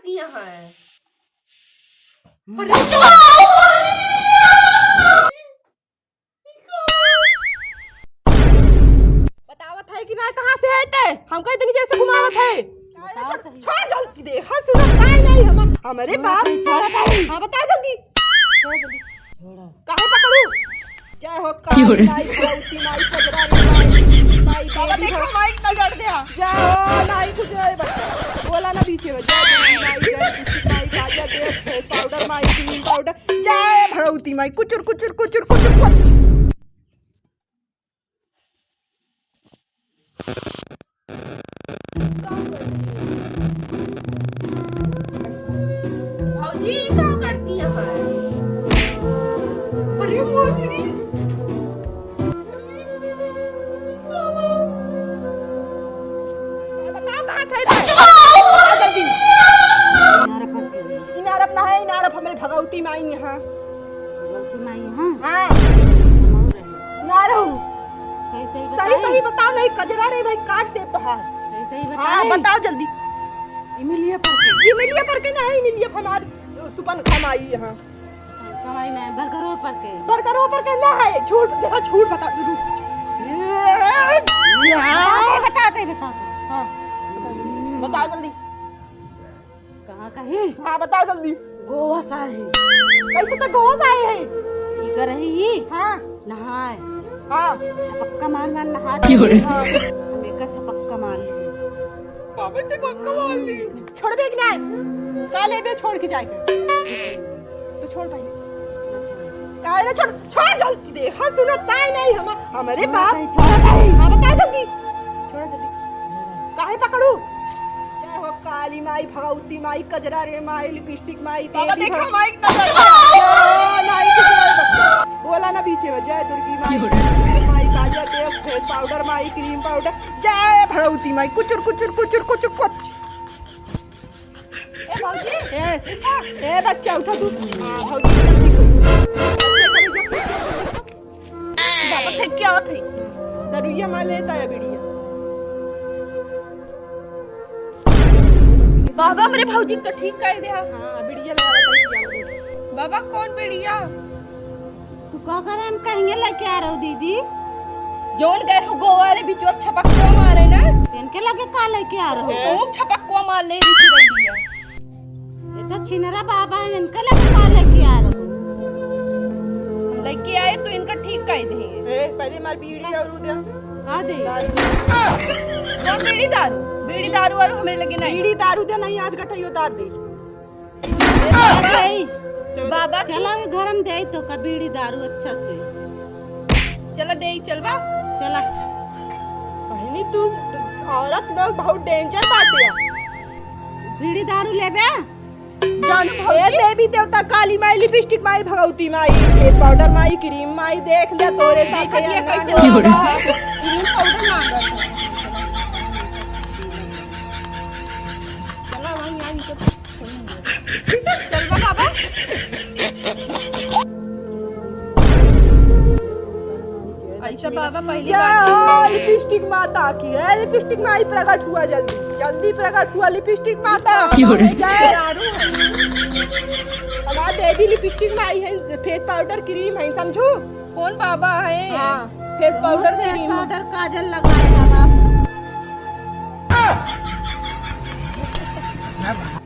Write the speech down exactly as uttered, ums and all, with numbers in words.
करती यहाँ है? बतावत है कि ना, कहाँ से है ते? हमका इतनी देर से घुमावत है। बताओ छोड़, तो। छोड़ जल्दी, देखा सुना काहे नहीं हम, हमरे बाप। छोड़ा तो। हाँ, बताओ जल्दी। छोड़ जल्दी। छोड़ा। काहे पकड़ू? जय हो काली माई, भगवती माई, कजरा रे माई, माई बाबा देवी देखो, हो। माई इतना जड़ दिया। जय हो, नहीं कुछ नहीं बच्चा। बोला ना बीचे में, जय दुर्गी माई, जय दुर्गी माई, गाजर दे, फेस पाउडर माई, क्रीम पाउडर, जय भगवती माई, कुचुर, कुचुर, कुचुर, कुचुर, कुचुर। भौजी, ई का करती है? अरे मोरी। बताओ, कहाँ से है? आ, जल्दी। इनारप ना है, इनारप हमरे भगवती माई यहाँ। भगवती माई यहाँ? हाँ। ना रहू। सही, सही सही, बताई। सही बताओ, नहीं कजरा रे भाई, काट दे तो। हाँ। सही, सही हाँ, बताई। बताओ जल्दी। इमिलिया पर के। इमिलिया पर के नहीं, इमिलिया पर हमार सुपन खमाई यहाँ। कमाई नहीं, बरगरो पर के। बरगरो पर के ना है, झूठ, देखो झूठ बता दे तू। हाँ, बता दे, बता दे। हाँ, बताओ जल्दी। कहाँ का ही? हाँ, बताओ जल्दी। गोवा से आए हैं। कैसे तो गोवा से आए हैं? सीकर रही ही। हाँ। नहाए। हाँ। छपक्का मार मार नहा क्यों रे? हाँ। हम एक छपक्का मार ली। बाबा छपक्का मार ली। छोड़ दे कि नहीं? का लेबे छोड़ के जाए के? तो छोड़ भाई। काहे ना छोड़, छोड़ जल्दी। देखा सुना ताई नहीं हम, हमरे बाप। छोड़ भाई। हाँ, बता जल्दी। छोड़ जल्दी। काहे पकड़ू? जय हो काली माई, भगवती माई, कजरा रे माई, लिपस्टिक माई, बाबा देवी देखा माई। माई ना जल। ओ, माई के जय बच्चा। बोला ना बीचे में, जय दुर्गी माई, क्यों रे? माई, काजर तेल, फेस पाउडर माई, क्रीम पाउडर, जय भगवती माई, कुचुर, कुचुर, कुचुर, कुचुर, कुच। ए भौजी। ए, ए बच्चा उठा तू। हाँ, भौजी, उठा तू। बाबा फेंक के आवत है। दरुइया माँ लेता है बिड़िया। बाबा, हमरे भौजी का ठीक कर दे। हाँ, बिड़िया लगा दे, बिड़िया लगा दे। बाबा, कौन बिड़िया? तू का करे हम कहेंगे लेके आ रहो दीदी? जौन गए हो गोवा वाले बिचवा छपक्का मारे ना। इनके लगे का लेके आ रहो? तो छपक्का मार ले रही थी रही है। ये तो छिनरा बाबा है, इनके लगे का लेके आ रहो? हम लेके आए तो इनका ठीक कर दे। ए, पहले मार बीड़ी और दे। हाँ दे। कौन बीड़ी दारू? बीड़ी दारू वारू हमरे लगे नहीं। बीड़ी दारू दे नहीं, आज गठैयो दार दे। ए, बाबा। बाबा। चला, वे घर में दे तो का बीड़ी दारू अच्छा से। चला दे, चलबा। चला। बहिनी, तू औरत लोग बहुत डेंजर बाटे। बीड़ी दारू लेबे? जानू ए भौजी। देवी देवता, काली माई, लिपस्टिक माई, भगवती माई, फेस पाउडर माई, क्रीम माई, देख ले तोरे साथ देखत ये अन्ना कैसे हो। बाबा क्रीम पाउडर मांगत है। चला वहीं आई तो चल बा बाबा। ऐसा बाबा पहली जय बार हो लिपस्टिक माता की। ए, लिपस्टिक माई प्रकट हुआ जल्दी, जल्दी प्रकट हुआ लिपस्टिक माता। क्यों रे? जय। दारू है। हमार देवी लिपस्टिक माई है, फेस पाउडर क्रीम है, समझू? कौन बाबा है? हाँ। Face powder face cream. Powder काजल लगाए बाबा।